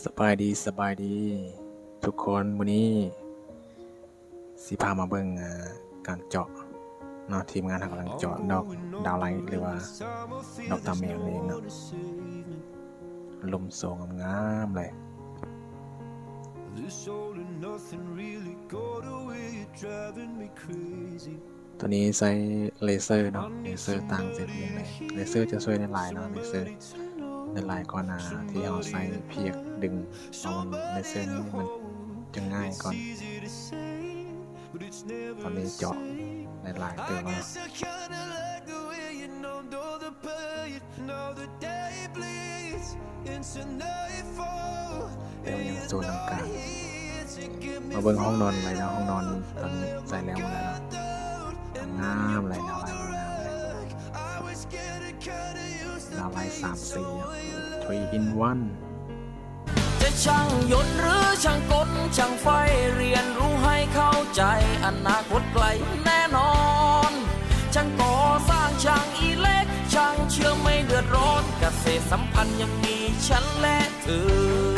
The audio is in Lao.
ສະບາຍດີ ສະບາຍດີທຸກຄົນ. ມື້ນີ້ຊິພາມາເບິ່ງ ເອີ ການເຈາະເນາະ. ທີມງານເຮົາກຳລັງເຈາະດອກດາວໄລ ຫຼືວ່າດອກຕາແມວນັ້ນເອງເນາະ. ລົມໂຊງາມໆເລີຍ. ໂຕນີ້ໃຊ້ເລເຊີເນາະ, ເລເຊີຕ່າງຈາກອື່ນເລີຍ. ເລເຊີຈະຊ່ວຍໄດ້ຫຼາຍເນາະ, ເລເຊີໄດ້ຫຼາຍກວ່າໜ້າທີ່ເຮົາໃຊ້ພຽກດຶງ, ເພາະວ່າເລເຊີນີ້ມັນຈະງ່າຍກ່ອນ. ຕອນນີ້ເຈາະໄດ້ຫຼາຍເຕີບແລ້ວ. ແລ້ວຍັງໂຊນກາງ. ມາເບິ່ງຫ້ອງນອນໄວ້ເນາະ, ຫ້ອງນອນຕອນນີ້ໃສ່ແລ້ວໝົດແລ້ວເນາະ. ງາມເລີຍ, ດາວໄລງາມເລີຍ, ດາວໄລສາມສີເນາະ, three in one. ຈະຊ່າງຍົນ ຫຼື ຊ່າງກົນ ຊ່າງໄຟ ຮຽນຮູ້ໃຫ້ເຂົ້າໃຈ ອະນາຄົດໄກແນ່ນອນ. ຊ່າງກໍ່ສ້າງ ຊ່າງອີເລັກ ຊ່າງເຊື່ອມ ໄມ່ເດືອດຮ້ອນ ກະເສດສຳພັນ ຍັງມີ ສະເລດເອີ